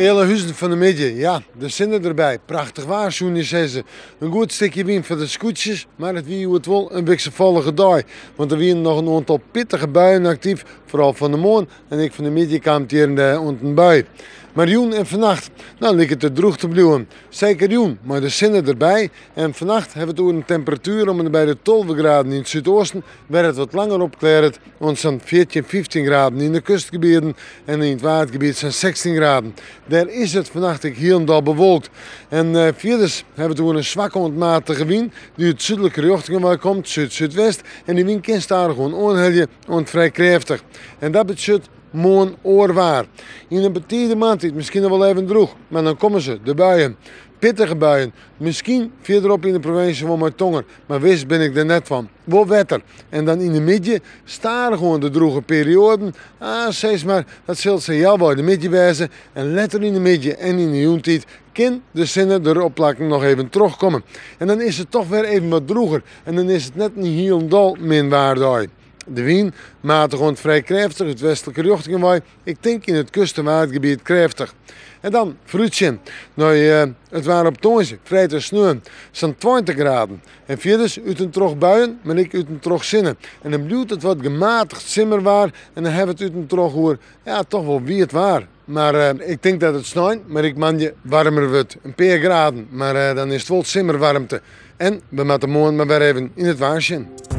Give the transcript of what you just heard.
Ealahuzen fan 'e middei, ja, de sinne derby. Prachtich waar soene je sizze. In goed stikje wyn foar de skûtsjes, mar it wie hjoed wol in wikselfallige dei. Want der wiene noch in oantal pittige buien aktyf, foaral fan 'e moarn en ek fan 'e middei kaam it hjir en dêr oant in bui. Mar jûn en fannacht, no liket it drûch te bliuwen. Seker jûn, mei de sinne derby. En fannacht hawwe we it oer in temperatuer om en by de 12 graden yn it súdoosten, wêr it wat langer opklearret oant sa'n 14, 15 graden yn de kustgebieten en yn it Waadgebiet sa'n 16 graden. Dêr is it fannacht ek hielendal bewolkt. En fierders hawwe we it oer in swakke oant matige wyn dy't út súdlike rjochtingen wei komt, súd-súdwest, en dy wyn kin stadichoan oanhelje oant frij krêftich. En dat betsjut moarn oar waar. Yn 'e betide moarntiid miskien noch wol even drûch, mar dan komme se, de buien. Pittige buien, miskien fierderop yn de provinsje wol mei tonger, mar wis bin ik der net fan. Wol wetter. En dan yn de middei stadichoan de drûge perioaden. Ah, sis mar, dat sil sa healwei de middei wêze. En letter yn de middei en yn de jûntiid kin de sinne der op plakken noch even trochkomme. En dan is it toch wer even wat drûger en dan is it net in hielendal min waardei. De wyn, matich oant frij krêftich út westlike rjochtingen wei, ik tink yn it kust- en Waadgebiet krêftich. En dan foarútsjen nei it waar op tongersdei, freed en sneon, sa'n 20 graden. En fierders út en troch buien, mar ek út en troch sinne. En dan bliuwt it wat gematigd simmerwaar en dan hawwe we it út en troch oer, ja, toch wol wiet waar. Mar ik tink dat it snein, mar ek moandei waarmer wurdt. In pear graden, mar dan is it wol simmerwaarmte. En we moatte moarn mar wer even yn it waar sjen.